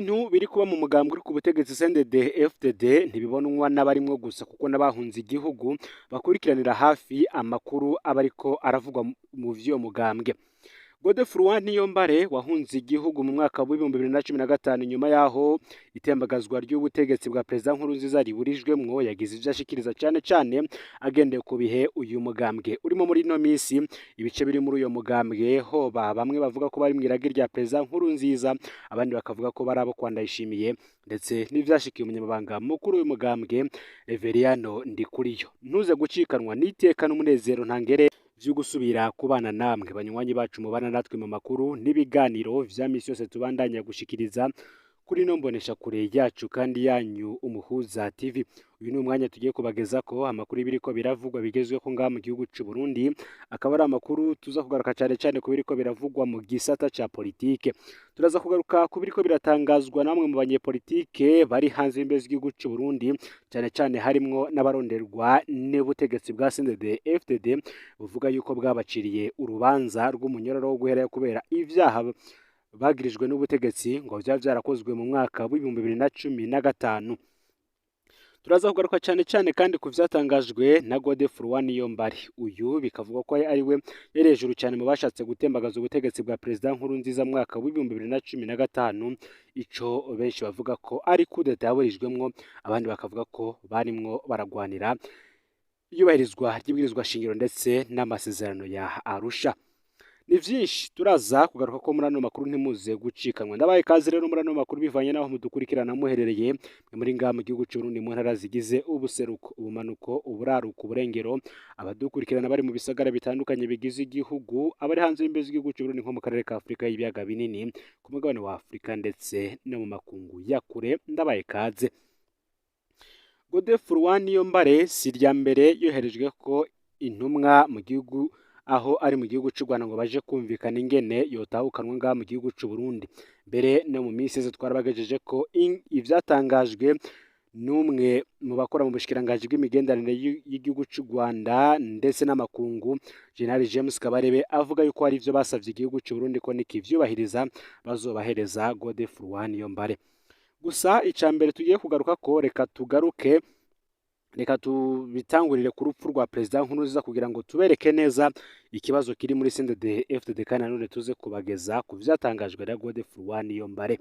Ibintu biri kuba mu mugambwe uri ku butegetsi CNDD FDD ntibibonwa n'abarimwo gusa, kuko n'abahunze igihugu bakurikiranira hafi amakuru aba ariko aravugwa mu vy'uwo mugambwe. Godefroid Niyombare wahunze igihugu mu mwaka w'2015 nyuma yaho itembagazwa ry'ubutegetsi bwa Perezida Nkurunziza riburijwemwo, yagize ivyo ashikiriza, cane cane agendeye ku bihe uyu mugambwe urimo muri ino misi. Ibice biri muri uyo mugambwe, hoba bamwe bavuga ko bari mw'iragi rya Perezida Nkurunziza, abandi bakavuga ko bari abo kwa Ndayishimiye, ndetse n'ivyashikiye umunyamabanga mukuru w'uyu mugambwe Reveriyano Ndikuriyo. Ntuze gucikanwa n'iteka n'umunezero ntangere vyo gusubira kubana namwe, banywanyi bacu mubana natwe mu makuru n'ibiganiro vya misi yose tubandanya gushikiriza kuri ino mbonesha kure yacu kandi yanyu, Umuhuza TV. Uyu ni umwanya tugiye kubagezako amakuru y'ibiriko biravugwa bigezweho ngaha mu gihugu c'u Burundi, akaba ari amakuru tuza kugaruka cane cane ku biriko biravugwa mu gisata ca politike. Turaza kugaruka ku biriko biratangazwa namwe mu banyepolitike bari hanze y'imbibe z'igihugu c'u Burundi, cane cane harimwo n'abaronderwa n'ubutegetsi bwa CNDD FDD buvuga yuko bwabaciriye urubanza rw'umunyororo wo guherayo kubera ivyaha bagirijwe n'ubutegetsi ngo vyaba vyarakozwe mu mwaka w'2015. Turaza kugaruka cane cane kandi ku vyatangajwe na Godefroid Niyombare. Uyu bikavugwa ko ari we yari hejuru cyane mu bashatse gutembagaza ubutegetsi bwa Perezida Nkurunziza mu mwaka w'2015, ico benshi bavuga ko ari coup d'état yaburijwemwo, abandi bakavuga ko barimwo baragwanira iyubahirizwa ry'ibwirizwa shingiro ndetse n'amasezerano ya Arusha. Ni vyinshi turaza kugaruka ko muri ano makuru, ntimuze gucikanwa. Ndabaye ikaze rero muri ano makuru bivanye n'aho mudukurikirana muherereye muri ngaha mu gihugu c'u Burundi, mu ntara zigize ubuseruko, ubumanuko, uburaruko, uburengero, abadukurikirana bari mu bisagara bitandukanye bigize igihugu, abari hanze y'imbibe z'igihugu c'u Burundi nko mu karere ka Afurika y'ibiyaga binini, ku mugabane wa Afurika ndetse no mu makungu ya kure, ndabaye kaze. Godefroid Niyombare si irya mbere yoherejwe ko intumwa mu gihugu aho ari mu gihugu c'u Rwanda ngo baje kumvikana ingene yotahukanwa ngaha mu gihugu c'u Burundi. Mbere no mu minsi iheze twarabagejeje ko ivyatangajwe n'umwe mu bakora mu bushikiranganji bw'imigenderanire y'igihugu c'u Rwanda ndetse n'amakungu, General James Kabarebe, avuga yuko hari ivyo basavye igihugu c'u Burundi, ko nikivyubahiriza bazobahereza Godefroid Niyombare. Gusa ica mbere tugiye kugaruka ko, reka tugaruke, reka tubitangurire ku rupfu rwa Perezida Nkurunziza kugira ngo tubereke neza ikibazo kiri muri CNDD FDD, kandi nanone tuze kubageza ku vyatangajwe na Godefroid Niyombare.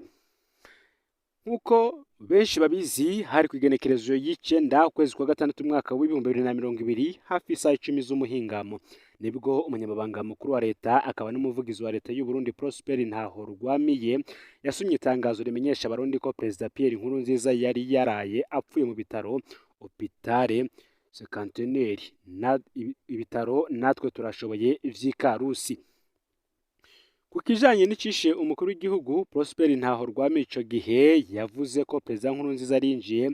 Nk'uko benshi babizi, hari ku igenekerezo y'icenda ukwezi kwa gatandatu umwaka w'2020, hafi isaha 10 z'umuhingamo, nibwo umunyamabanga mukuru wa leta akaba n'umuvugizi wa leta y'u Burundi, Prosper Ntahorwamiye, yasomye itangazo rimenyesha Abarundi ko Perezida Pierre Nkurunziza yari yaraye apfuye mu bitaro Hôpital Cinquantenaire na ibitaro Natwe Turashoboye vy'i Karusi. Ku kijanye n'icishe umukuru w'igihugu, Prosper Ntahorwamiye ico gihe yavuze ko Perezida Nkurunziza yarinjiye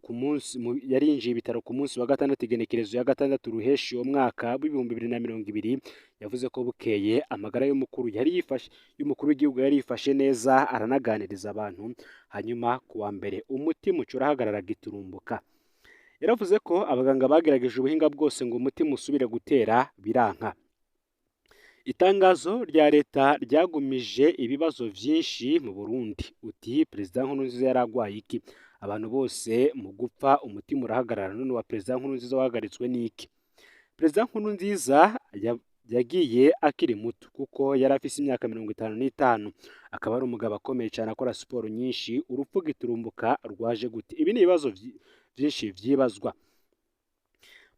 ku munsi yarinjiye ibitaro ku munsi wa gatandatu, igenekerezo ya gatandatu ruheshi uwo mwaka w'2020. Yavuze ko bukeye amagara y'umukuru yari yifashe y'umukuru w'igihugu yari yifashe neza, aranaganiriza abantu, hanyuma ku wa mbere umutima uca urahagarara giturumbuka. Yaravuze ko abaganga bagerageje ubuhinga bwose ngo umutima usubire gutera, biranka. Itangazo rya leta ryagumije ibibazo vyinshi mu Burundi. Uti: "Perezida Nkurunziza yaragwaye iki?" Abantu bose mu gupfa umutima urahagarara, none wa Perezida Nkurunziza wahagaritswe n'iki? Perezida Nkurunziza yagiye akiri muto, kuko yari afise imyaka 55, akaba ari umugabo akomeye cyane, akora siporo nyinshi. Urupfu giturumbuka rwaje gute? Ibi ni ibibazo vyinshi vyibazwa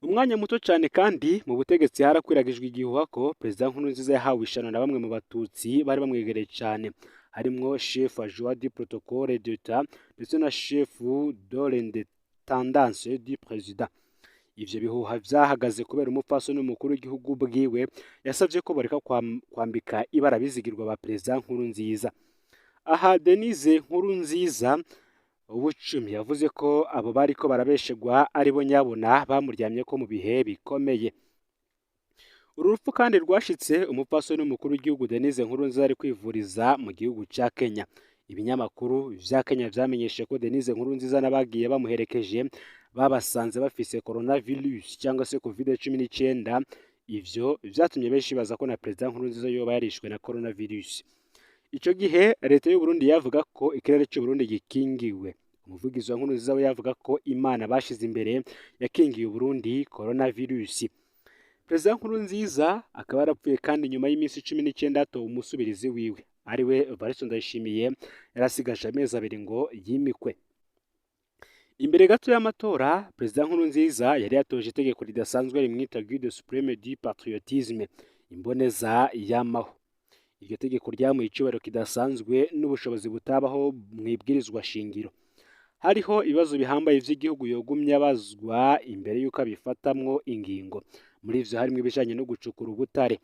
mu mwanya muto cyane. Kandi mu butegetsi harakwiragijwe igihuha ko Perezida Nkurunziza yahawe ishano na bamwe mu Batutsi bari bamwegereye cyane, harimwo chef adjoint du protocole d'État ndetse na chef de l'intendance du président. Ivyo bihuha vyahagaze kubera umupfasoni w'umukuru w'igihugu bwiwe yasavye ko bareka kwambika ibara bizigirwa ba Perezida Nkurunziza. Aha Denise Nkurunziza Ubucumi yavuze ko abo bariko barabeshegwa aribo nyabona bamuryamye ko mu bihe bikomeye. Uru rupfu kandi rwashitse umupfasoni w'umukuru w'igihugu Denise Nkurunziza ari kwivuriza mu gihugu ca Kenya. Ibinyamakuru vya Kenya vyamenyesheje ko Denise Nkurunziza n'abagiye bamuherekeje babasanze bafise coronavirus cyangwa se COVID-19. Ivyo vyatumye benshi baza ko na Perezida Nkurunziza yoba yarishwe na coronavirus. Ico gihe leta y'u Burundi yavuga ko ikirere c'u Burundi gikingiwe. Umuvugizi wa Nkurunziza we yavuga ko Imana bashize imbere yakingiye Uburundi coronavirus. Perezida Nkurunziza akaba yarapfuye kandi nyuma y'iminsi 19 hatowe umusubirizi wiwe, ariwe Evariste Ndayishimiye, yarasigaje amezi 2 ngo yimikwe. Imbere gato y'amatora, Perezida Nkurunziza yari yatoje itegeko ridasanzwe rimwita Guide Supreme du Patriotisme, imboneza yamaho. Iryo tegeko ryamuha icubahiro kidasanzwe n'ubushobozi butabaho mu ibwirizwa shingiro. Hariho ibibazo bihambaye vy'igihugu yogumye abazwa imbere y'uko abifatamwo ingingo. Muri ivyo harimwo ibijanye no gucukura ubutare.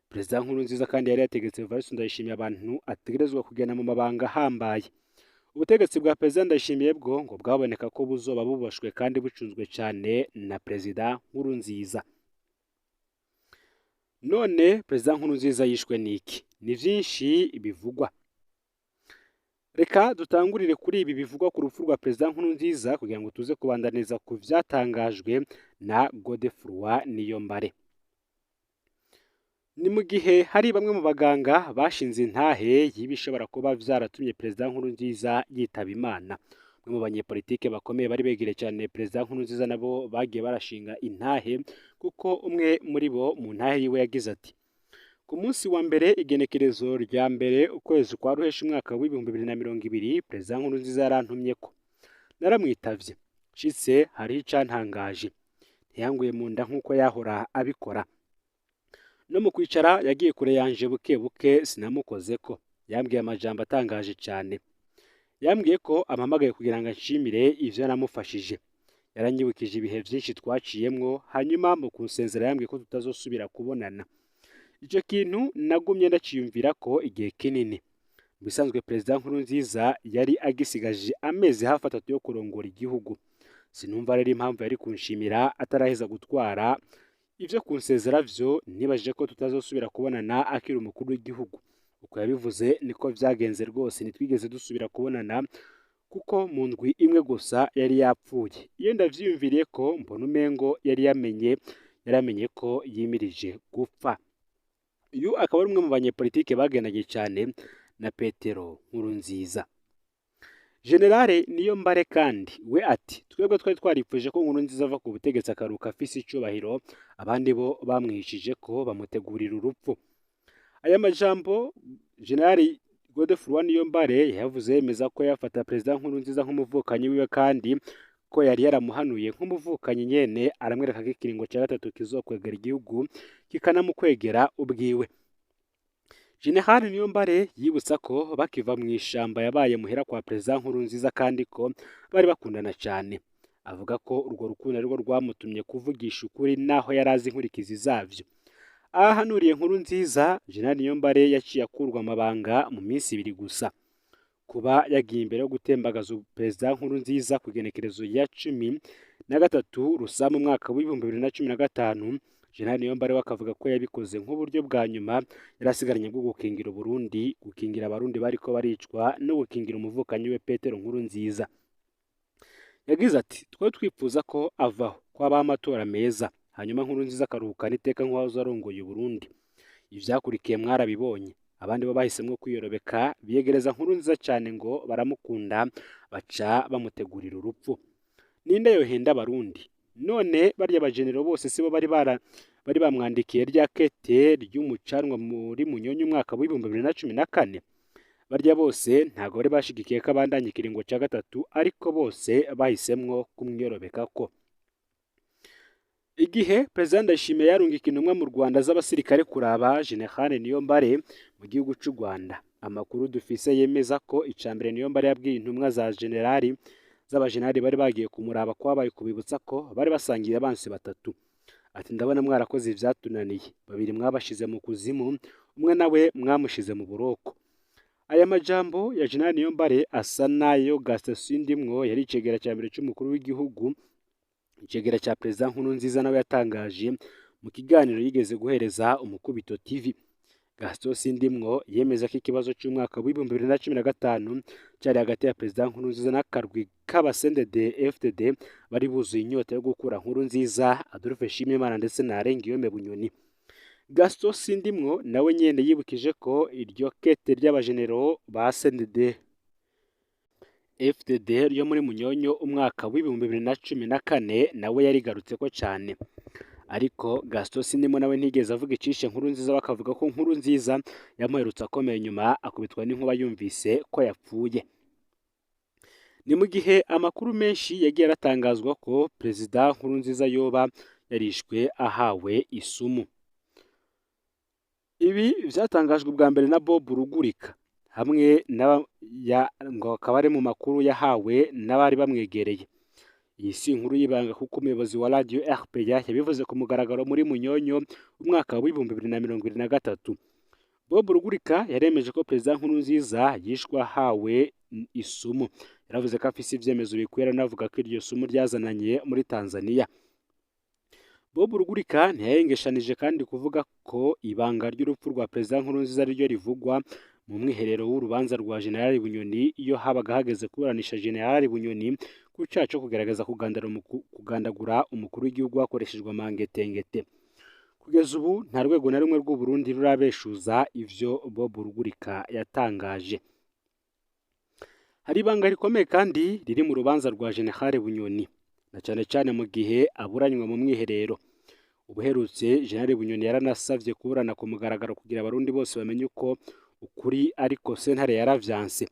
Perezida Nkurunziza kandi yari yategetse Evariste Ndayishimiye abantu ategerezwa kugena mu mabanga ahambaye. Ubutegetsi bwa Perezida Ndayishimiye bwo ngo bwaboneka ko buzoba buboshwe kandi bucunzwe cane na Perezida Nkurunziza. None Perezida Nkurunziza yishwe niki? Ni vyinshi bivugwa. Reka dutangurire kuri ibi bivugwa ku rupfu rwa Perezida Nkurunziza kugira ngo tuze kubandaniza ku vyatangajwe na Godefroid Niyombare. Ni mu gihe hari bamwe mu baganga bashinze intahe y'ibishobora kuba vyaratumye Perezida Nkurunziza yitaba Imana. Bamwe mu banyepolitike bakomeye bari begereye cyane Perezida Nkurunziza nabo bagiye barashinga intahe, kuko umwe muri bo mu ntahe yiwe yagize ati: ku munsi wa mbere igenekerezo rya mbere ukwezi kwa Ruheshi umwaka w'2020, Perezida Nkurunziza yarantumye ko naramwitavye, nshitse hariho icantangaje, ntiyanguye mu nda nk'uko yahora abikora. No mu kwicara yagiye kure yanje buke buke, sinamukozeko. Yambwiye amajambo atangaje cyane. Yambwiye ko ampamagaye kugira ngo anshimire ivyo namufashije. Yaranyibukije ibihe vyinshi twaciyemwo, hanyuma mu kunsezera yambwiye ko tutazosubira kubonana. Ico kintu nagumye ndaciyumvira ko igihe kinini. Mu bisanzwe Perezida Nkurunziza yari agisigaje amezi hafi 3 yo kurongora igihugu. Sinumva rero impamvu yari kunshimira ataraheza gutwara. Ivyo kunsezera vyo nibajije ko tutazosubira kubonana akiri umukuru w'igihugu. Uko yabivuze niko vyagenze rwose, ntitwigeze dusubira kubonana kuko mu ndwi imwe gusa yari yapfuye. Iyo ndavyiyumviriye ko mbona umengo yari yaramenye ko yimirije gupfa. Uyu akaba ari umwe mu banyepolitike bagendanye cyane na Petero Nkurunziza. Generale Niyombare kandi we ati: twebwe twari twaripfuje ko Nkurunziza ava ku butegetsi akaruka afise icubahiro, abandi bo bamwihishije ko bamutegurira urupfu. Aya majambo Generale Godefroid Niyombare yavuze yemeza ko yafata Perezida Nkurunziza nk'umuvukanyi wiwe, kandi ko yari yaramuhanuye nk'umuvukanyi nyene, aramwereka ko ikiringo cya 3 kizokwegera igihugu kikanamukwegera ubwiwe. General Niyombare yibutsa ko bakiva mu ishamba yabaye muhera kwa Perezida Nkurunziza, kandi ko bari bakundana cyane. Avuga ko urwo rukundo arirwo rwamutumye kuvugisha ukuri naho yari azi inkurikizi zavyo. Ahanuriye Nkurunziza, General Niyombare yaciye akurwa amabanga mu minsi 2 gusa. Kuba yagiye imbere yo gutembagaza Perezida Nkurunziza ku igenekerezo ya 13 Rusama umwaka w'2015, General Niyombare we akavuga ko yabikoze nk'uburyo bwa nyuma yarasigaranye bwo gukingira Uburundi, gukingira abarundi bariko baricwa no gukingira umuvukanyi we Petero Nkurunziza. Yagize ati: twari twifuza ko avaho, ko habaho amatora meza, hanyuma Nkurunziza akaruhukana iteka nk'uwahoze arongoye Uburundi. Ivyakurikiye mwarabibonye. Abandi bo bahisemwo kwiyorobeka, biyegereza Nkurunziza cyane ngo baramukunda, baca bamutegurira urupfu. Ninde yohenda abarundi? None barya bajenero bose sibo bari bamwandikiye rya kete ry'umucanwa muri Munyonyo umwaka w'2014? Barya bose ntago bari bashigikiye ko abandanya ikiringo cya 3, ariko bose bahisemwo kumwiyorobeka ko. Igihe Perezida Ndayishimiye yarungika intumwa mu Rwanda z'abasirikare kuraba General Niyombare mu gihugu c'u Rwanda, amakuru dufise yemeza ko icambere Niyombare yabwiye intumwa za generali z'abajenerali bari bagiye kumuraba ko habaye kubibutsa ko bari basangiye abansi 3. Ati: ndabona mwarakoze ivyatunaniye, 2 mwabashize mu kuzimu, umwe nawe mwamushize mu buroko. Aya majambo ya General Niyombare asa nayo Gaston Sindimwo yari icegera cya mbere c'umukuru w'igihugu, icegera cya Perezida Nkurunziza nawe yatangaje mu kiganiro yigeze guhereza Umukubito TV. Gaston Sindimwo yemeza ko ikibazo cy'umwaka w'2015 cyari hagati ya Perezida Nkurunziza n'akarwi k'abasendede FDD bari buzuye inyota yo gukura Nkurunziza, Adolphe Nshimiyimana ndetse na Arengiyome Bunyoni. Gaston Sindimwo nawe nyene yibukije ko iryo kete ry'abajenero ba CNDD FDD ryo muri Munyonyo umwaka w'2014 nawe yarigarutseko cane. Ariko Gaston Sindimwo nawe ntigeze avuga icishe Nkurunziza, bakavuga ko Nkurunziza yamuherutse akomeye nyuma akubitwa n'inkuba yumvise ko yapfuye. Ni mu gihe amakuru menshi yagiye aratangazwa ko Perezida Nkurunziza yoba yarishwe ahawe isumu. Ibi vyatangajwe ubwa mbere na Bob Rugurika hamwe ngo akaba ari mu makuru yahawe n'abari bamwegereye. Iyi si inkuru y'ibanga kuko umuyobozi wa Radio RPA yabivuze ku mugaragaro muri Munyonyo umwaka w'2023. Bob Rugurika yaremeje ko Perezida Nkurunziza yishwe ahawe isumu. Yaravuze ko afise ivyemezo bikwiye, anavuga ko iryo sumu ryazananye muri Tanzania. Bob Rugurika ntiyayengeshanije kandi kuvuga ko ibanga ry'urupfu rwa Perezida Nkurunziza ariryo rivugwa mu mwiherero w'urubanza rwa General Bunyoni iyo habaga hageze kuburanisha General Bunyoni ku caha co kugerageza kugandagura umukuru w'igihugu hakoreshejwe amangetengete. Kugeza ubu nta rwego na rumwe rw'u Burundi rurabeshuza ivyo Bob Rugurika yatangaje. Hari ibanga rikomeye kandi riri mu rubanza rwa General Bunyoni, na cane cane mu gihe aburanywa mu mwiherero. Ubuherutse General Bunyoni yaranasavye kuburana ku mugaragaro kugira abarundi bose bamenye uko ukuri, ariko sentare yaravyanse.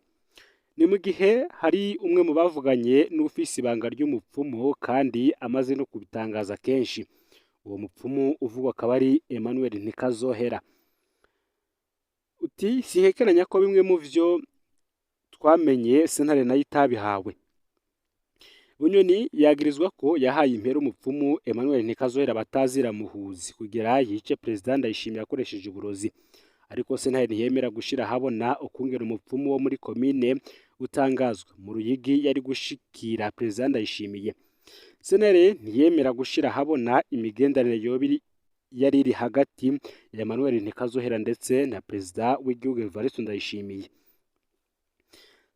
Ni mu gihe hari umwe mu bavuganye n'ufise ibanga ry'umupfumu kandi amaze no kubitangaza kenshi. Uwo mupfumu uvugwa akaba ari Emmanuel Ntikazohera. Uti sinkekeranya ko bimwe mu vyo twamenye sentare nayo itabihawe. Bunyoni yagirizwa ko yahaye impera umupfumu Emmanuel Ntikazohera batazira muhuzi kugira yice Perezida Ndayishimiye akoresheje uburozi. Ariko sentare ntiyemera gushira ahabona ukungena umupfumu wo muri komine utangazwa mu Ruyigi yari gushikira Perezida Ndayishimiye. Sentare ntiyemera gushira ahabona imigenderanire yoba yari iri hagati ya Emmanuel Ntikazohera ndetse na Perezida w'igihugu Evariste Ndayishimiye.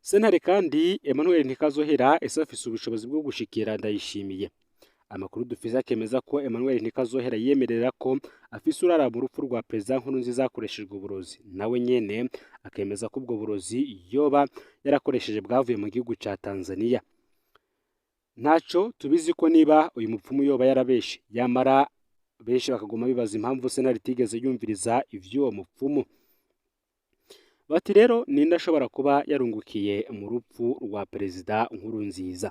Sentare kandi Emmanuel Ntikazohera ese afise ubushobozi bwo gushikira Ndayishimiye. Amakuru dufise akemeza ko Emmanuel Ntikazohera yiyemerera ko afise urara mu rupfu rwa Perezida Nkurunziza hakoreshejwe uburozi. Nawe nyene akemeza ko ubwo burozi yoba yarakoresheje bwavuye mu gihugu ca Tanzania. Ntaco tubizi ko niba uyu mupfumu yoba yarabeshe, yamara benshi bakaguma bibaza impamvu sentare itigeze yumviriza ivy'uwo mupfumu. Bati rero ninde ashobora kuba yarungukiye mu rupfu rwa Perezida Nkurunziza?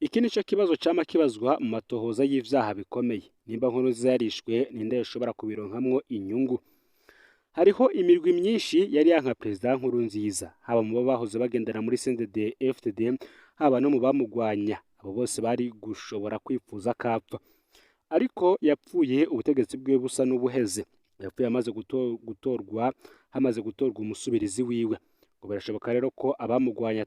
Iki nico kibazo cama kibazwa mu matohoza y'ivyaha bikomeye. Nimba Nkurunziza yarishwe, ninde yoshobora kubironkamwo inyungu? Hariho imirwi myinshi yari yanka Perezida Nkurunziza, haba mu bo bahoze bagendana muri CNDD FDD, haba no mu bamugwanya. Abo bose bari gushobora kwifuza kapfa. Ariko yapfuye ubutegetsi bwiwe busa n'ubuheze. Yapfuye amaze gutorwa, hamaze gutorwa umusubirizi wiwe. Ngo birashoboka rero ko abamugwanya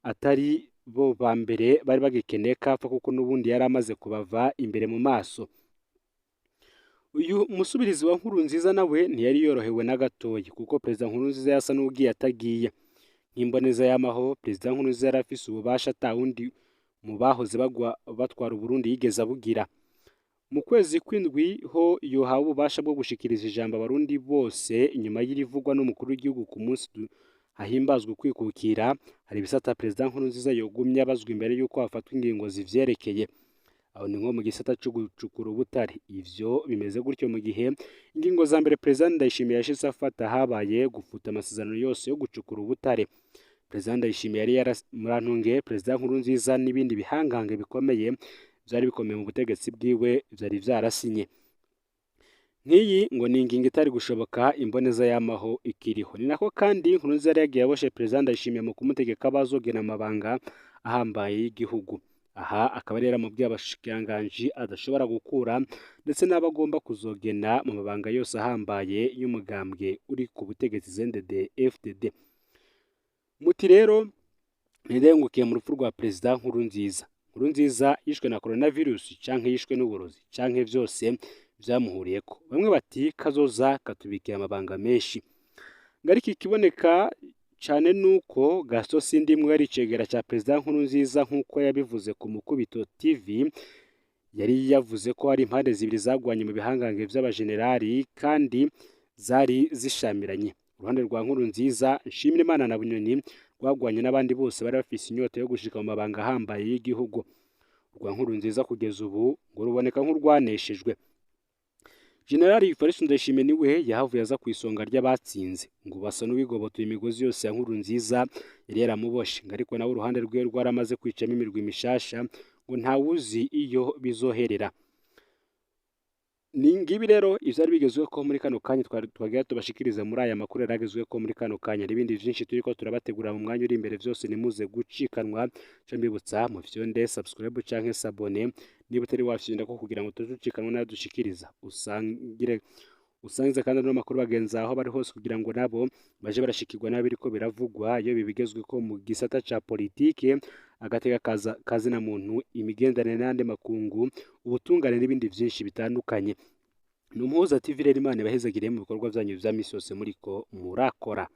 atari bo ba mbere bari bagikeneye kapfa, kuko n'ubundi yari amaze kubava imbere mu maso. Uyu musubirizi wa Nkurunziza nawe ntiyari yorohewe na gatoyi, kuko Perezida Nkurunziza yasa n'ugiye atagiye. Nk'imboneza y'amaho, Perezida Nkurunziza yari afise ububasha ata wundi mu bahoze batwara Uburundi yigeze abugira. Mu kwezi kw'indwi ho yohawe ububasha bwo gushikiriza ijambo abarundi bose inyuma y'irivugwa n'umukuru w'igihugu ku munsi hahimbazwa ukwikukira. Hari ibisata Perezida Nkurunziza yogumye abazwa imbere y'uko hafatwa ingingo zivyerekeye. Aho ni nko mu gisata co gucukura ubutare. Ivyo bimeze gutyo mu gihe ingingo za mbere Perezida Ndayishimiye yashitse afata habaye gufuta amasezerano yose yo gucukura ubutare. Perezida Ndayishimiye yari murantunge Perezida Nkurunziza n'ibindi bihangange bikomeye vyari bikomeye mu butegetsi bwiwe vyari vyarasinye. Nk'iyi ngo ni ingingo itari gushoboka imboneza y'amaho ikiriho. Ni nako kandi Nkurunziza yari yagiye aboshe Perezida Ndayishimiye mu kumutegeka abazogena amabanga ahambaye y'igihugu. Aha akaba yari yaramubwiye abashikiranganji adashobora gukura ndetse n'abagomba kuzogena mu mabanga yose ahambaye y'umugambwe uri ku butegetsi CNDD FDD. Muti rero ntirengukiye mu rupfu rwa Perezida Nkurunziza. Nkurunziza yishwe na coronavirus canke yishwe n'uburozi canke vyose vyamuhuriyeko. Bamwe bati kazoza katubikiye amabanga menshi. Ngariki ikiboneka cane nuko Gaston Sindimwo yari icegera ca Perezida Nkurunziza nkuko yabivuze ku Mukubito TV, Yari yavuze ko hari impande zibiri zagwanye mu bihangange vy'abajenerali kandi zari zishamiranye. Uruhande rwa Nkurunziza, Nshimirimana na Bunyoni rwagwanye n'abandi bose bari bafise inyota yo gushika mu mabanga ahambaye y'igihugu. Urwa Nkurunziza kugeza ubu ngo ruboneka nk'urwaneshejwe. Generali Evariste Ndayishimiye niwe yahavuye aza ku isonga ry'abatsinze, ngo basa n'uwigobotoye imigozi yose ya Nkurunziza yari yaramuboshe, ngo ariko nawe uruhande rwiwe rwaramaze kwicamo imirwi mishasha, ngo ntawuzi iyo bizoherera. Ni ngibi rero ivyari bigezweho muri kano kanya twagira tubashikirize muri aya makuru yaragezweho muri kano kanya, n'ibindi vyinshi turiko turabategura mu mwanya uri imbere, vyose nimuze gucikanwa. Ca mbibutsa mufyonde subscribe canke s'abonner niba utari wafyonda ko kugira ngo tuzucikanwa nayo dushikiriza, usangire usangize kandi ano makuru bagenzi aho bari hose kugira ngo nabo baje barashikirwa n'abiriko biravugwa iyo bibigezweko mu gisata ca politike, agateka kazina muntu, imigenderanire n'ayandi makungu, ubutungane n'ibindi vyinshi bitandukanye. Ni Umuhuza TV rero, Imana ibahezagire mu bikorwa vyanyu vya misi yose muriko murakora.